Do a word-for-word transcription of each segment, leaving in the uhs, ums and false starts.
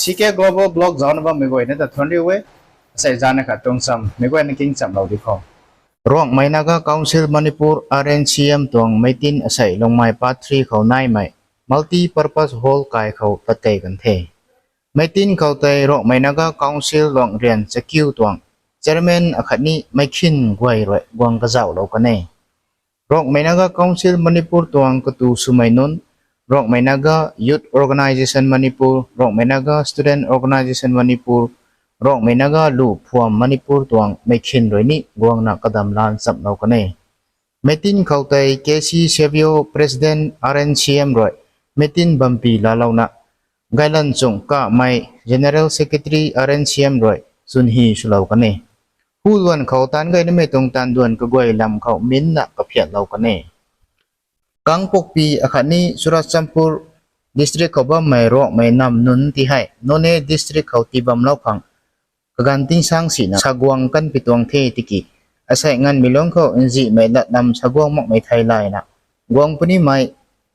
T K Global Blog zaucna bammei guayna ta thuanc riu e. Asei zana khat tuang cham meic guayna king chamlou di khou. Rongmei Naga Council Manipur, R N C M tuang meeting asei Longmai Part three khou naimei Multi Purpose Hall kai khou pat kei kan the. Meeting khou tei Rongmei Naga Council luang rian chakiu tuang chairman akhatni meikhin guay rui guang kazauhlou kan e. Rongmei Naga Council Manipur tuang katu swmei nunc, Rongmei Naga Youth Organisation Manipur, Rongmei Naga Student Organisation Manipur, Rongmei Naga Lu Phuam Manipur tuang meikhin rui ni guangna kadam lan chamlou kan e. Meeting khou tei K C Savio, President R N C M rui meeting bampi laalouna, Gailan Chung Kamei, General Secretary R N C M rui chwn hi swlou kan e. Hu luan khou taanc gay nimei tuang taanv duan kaguay lam khou minna kaphiatlou kan e. Kangpokpi akhatni Churachandpur district khou bammei Rongmei nam nunc ti hei Noney district khou tii bamlou khang kaganv tingsang sina saguang kanpi tuang the tiki, asei nganvmei lungc khou nzihmei latnam saguang makmei thei layna guang punimei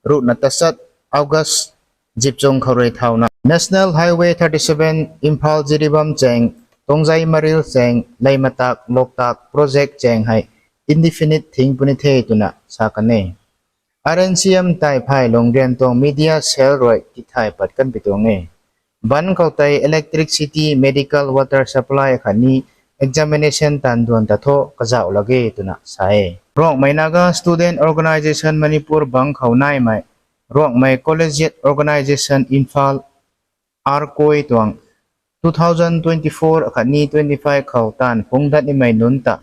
ruhna tachat August zipchung khou rui thauna National Highway thirty seven Imphal Jiribam chaeng, Tongjei Maril chaeng, Leimatak Loktak project chaeng hei indefinite thing puni the twna sa kan e. R N C M tei phay lungrian tuang media cell rui tithay pat kanpi tuang e. Ban khou tei electricity, medical, water supply akhatni examination taanv duan ta thu kazauh lak ge twna sa e. Rongmei Naga Student Organisation Manipur bang khou naimei Rongmei Collegiate Organisation Imphal, R COI tuang two thousand twenty-four akhatni twenty-five khou taanv phungc dat nimei nunc ta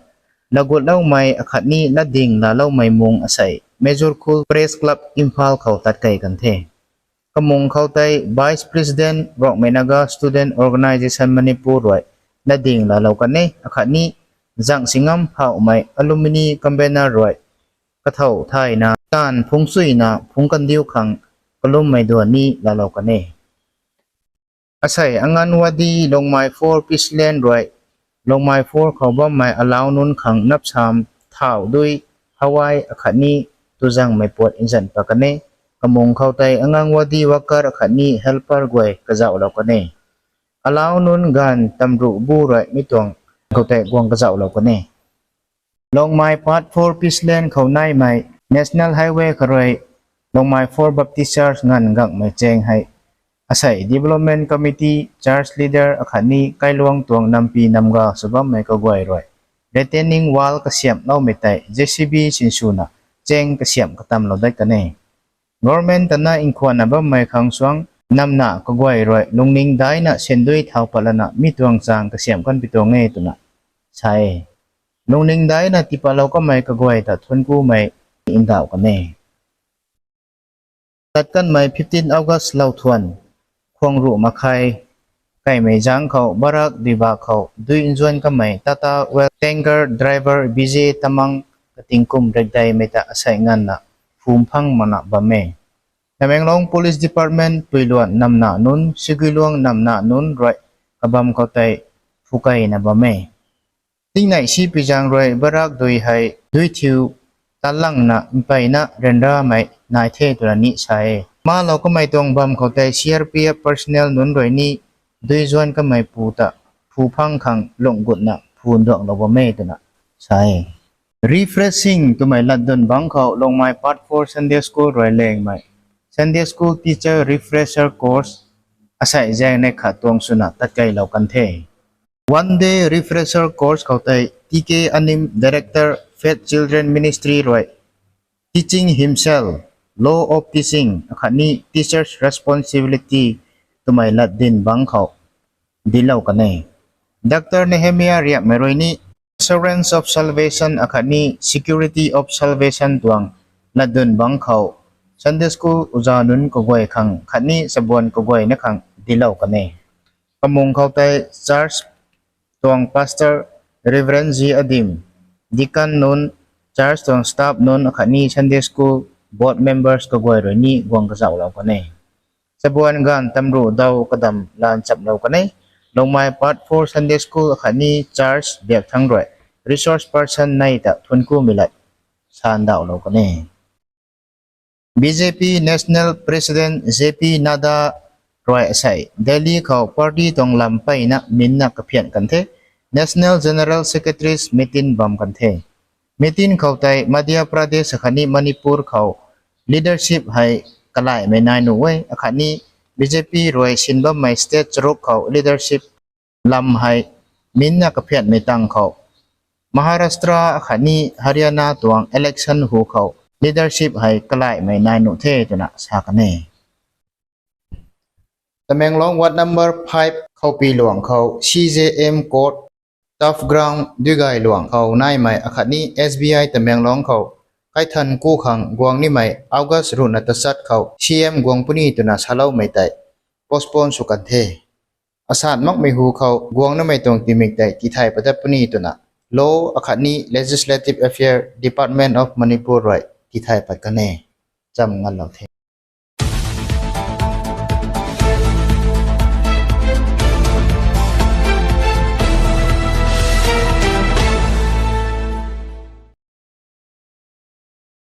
lagutloumei akhatni latding laaloumei mung asei Major Khul Press Club Imphal khou tat kei kan the. Kamung khou tei Vice President Rongmei Naga Student Organisation Manipur rui latding laalou kan e akhatni Zangh Singam Phauhmei Alumni Convener rui kathou thayna taanv phungc suina phungc kandiu khang kalummei duan ni laalou kan e. Asei Anganwadi Longmai four Peace Land rui Longmai four khou bammei alau nunc khang napsam, thau, dui, hawai akhatni tuzangmei puat nzan pat kan e. Kamung khou tei Anganwadi worker akhatni helper guay kazauhlou kan e. Alau nunc ganv tamruh bu rui mi tuang khou tei guang kazauhlou kan e. Longmai Part four Peace Land khou naimei National Highway kharui Longmai four Baptist Church nganv gangmei chaeng hei asei Development Committee, Church Leader akhatni kailuang tuang nampi namga sw bammei kaguay rui retaining wall kasiamhloumei tei J C B sinswna chaeng kasiamh katamlou dat kan e. Government tana nkhwanna bammei khang suang namna kaguay rui lungning daina sendui thau patlana mi tuang chang kasiamh kanpi tuang e twna sa e. Lungning daina tipatlou kamei kaguay ta thuanckumei ndauh kan e. Tat kanmei fifteen August lou thuan, khuang ruh makhai, kaimei zangc khou Barak duibak khou dui nzuan kamei Tata Well tanker driver B J Tamang kating kum rekdeimei ta asei nganvna phumphang makna bam e. Tamenglong Police Department puiluan namna nunc, Siguiluang namna nunc rui kabam khou tei phukeina bam e. Tingnei si pizang rui Barak dui hei dui thiu talangna mpeyna ryanramei nai the twna ni sa e. Malou kamei tuang bam khou tei C R P F personnel nunc rui ni dui zuan kamei pu ta phu phang khang lungh gutna phu nduanglou bam e twna sa e. Refreshing twmei latdun bangc khou Longmai Part four Sunday School rui lengmei Sunday School Teacher Refresher Course asei zaeng neih khat tuang swna tatkeilou kan the. One day refresher course khou tei T K Anim, Director, Faith Children Ministry rui Teaching Hymnal, Law of Teaching akhatni Teacher's Responsibility twmei latdin bangc khou dinclou kan e. Doctor Nehemiah Riapmei rui ni Assurance of Salvation akhatni Security of Salvation tuang latdun bangc khou Sunday School uza nunc kaguay khang khatni chabuan kaguayna khang dinclou kan e. Kamung khou tei church tuang pastor, Reverend G Adim, deacon nunc, church tuang staff nunc akhatni Sunday School board members kaguay rui ni guang kazauhlou kan e. Chabuan ganv tamruh daw kadam lan chamlou kan e. Longmai Part four Sunday School akhatni church biak thangc rui resource person nei ta thuanckumei lat sandauhlou kan e. B J P National President J P Nadda rui asei Delhi khou party tuang lam mpeyna minna kaphian kan the. National General Secretaries meeting bam kan the. Meeting khou tei Madhya Pradesh akhatni Manipur khou leadership hei kalaihmei nai nuh e, akhatni B J P rui sin bammei state charuk khou leadership lam hei minna kaphianmei tang khou Maharashtra akhatni Haryana tuang election hu khou leadership hei kalaihmei nai nuh the twna sa kan e. Tamenglong Ward number five Khoupiluang khou C J M Court, Turf Ground, Duigailuang khou naimei akhatni S B I Tamenglong khou kaithan ku khang guang nimei August ruhna tachat khou C M guang puni twna saloumei tei postpone sw kan the. Asan makmei hu khou guang namei tuang tingmik tei tithay pat dat puni twna Law akhatni Legislative Affairs Department of Manipur rui tithay pat kan e. Cham nganlou the.